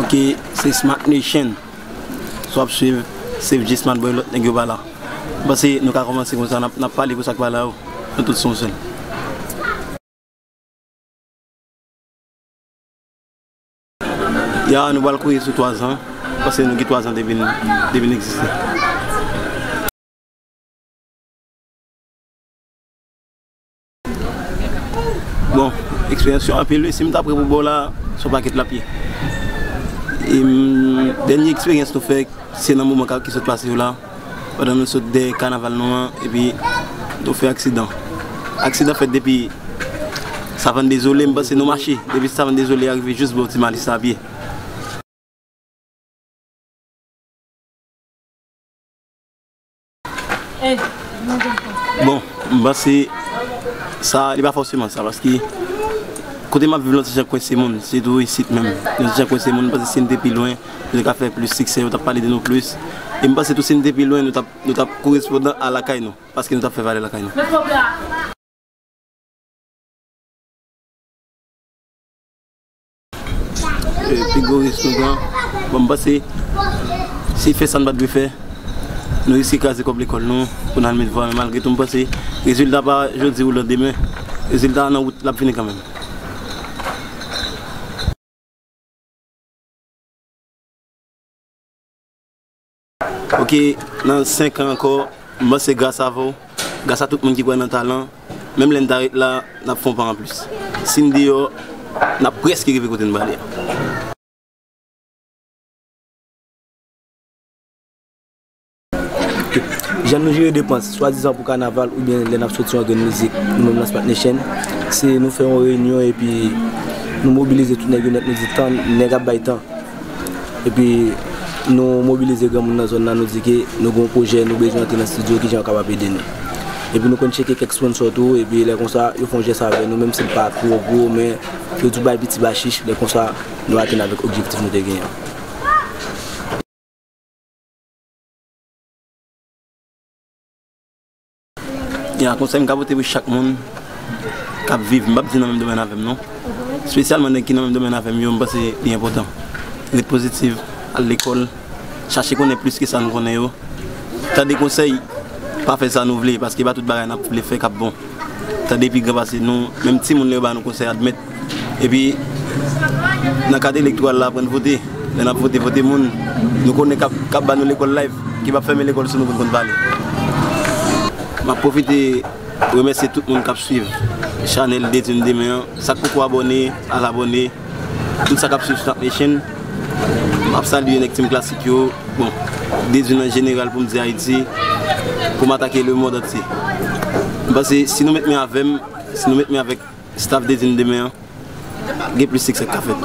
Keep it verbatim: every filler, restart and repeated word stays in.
Ok, se Smart Nation. Si w ap swiv, Save G, Smart Boy, lòt nèg yo pa la. M panse nou ka kòmanse konsa, n ap, n ap pale pou sa k pa la yo. Nou tout se yon sèl. Ya, nou pral kouri sou twa zan, paske nou gen twa zan depi n, depi n egziste. Bon, eksperyans yo anpil, wi. Si m ta pre pou ba w la, se yon pakèt l ap ye. E, m, dènye eksperyans nou fè, se nan moman ka, ki sot pase yo la, pandan nou sot dèyè kanaval nou an, epi nou fè aksidan. Aksidan fèt depi Savann Dezole, m panse nou mache depi Savann Dezole rive jis bò Ti Malis la a pye. Bon, m panse sa, li pa fòseman sa, paske kote m ap viv lan ti jan kwense moun, sitou isit menm. Lan ti jan kwense moun, m panse si n te pi lwen, nou te ka fè plis siksè, yo t ap pale de nou plis. E m panse tou si n te pi lwen, nou t ap, nou t ap korespondan a lakay nou, paske nou t ap fè valè lakay nou. E, pi gwo risk nou pran. Bon, m panse, si fè sa n pa t dwe fè, nou riske kraze kòb lekòl nou pou n al met vwa, men malgre tou, m panse, rezilta pa jodi ou lòt demen. Rezilta a nan wout, l ap vini kanmenm. Ok, nan senk an ankò, m panse gras avè w, gras a tout moun ki kwè nan talan, menm lè n ta ret la, n ap fè yon pa anplis. Si n deyò, n ap prèske rive kote n prale a. Jan nou jere depans, swadizan pou kanaval oubyen lè n ap soti yon grenn mizik, nou menm nan Smart Nation, se nou fè yon reyinyon epi nou mobilize tout nèg yo nèt, nou di tan, nèg ap bay tan. Epi nou mobilize granmoun nan zòn nan, nou di ke nou gen yon pwojè, nou bezwen antre nan estidyo, kijan yo kapab ede nou. Epi nou konn tcheke kèk sponsò tou, epi lè konsa, yo fè yon jès avè nou, menm si l pa twò gwo, men yo tou bay piti bachich, lè konsa, nou atenn avèk objektif nou te genyen an. Ya, konsèy m ka pote pou chak moun k ap viv, m p ap di nan menm domèn avè m non. Espesyalman nèg ki nan menm domèn avè m yo, m panse li enpòtan. Ret pozitif, al lekòl, chache konnen plis ke sa nou konnen yo. Tande konsèy, pa fè sa nou vle, paske pa tout bagay n ap vle fè k ap bon. Tande pi gran pase nou, menm timoun lè yo ba nou konsèy admèt. Epi, nan kad elektoral la, aprann vote. Lè n ap vote, vote moun nou konnen k ap, k ap ba nou lekòl live, ki p ap fèmen lekòl sou nou pou n konn pale. M ap pwofite remèsye tout moun k ap swiv chanèl Dedin Demen an. Sa k poko abòne, al abòne. Tout sa k ap swiv Smart Nation, m ap salye nèg Team Classic yo. Bon, Dedin an jeneral pou m di Ayiti, pou m atake lemonn antye. M panse si nou met men avè m, si nou met men avèk staff Dedin Demen an, gen plis siksè k ka fèt.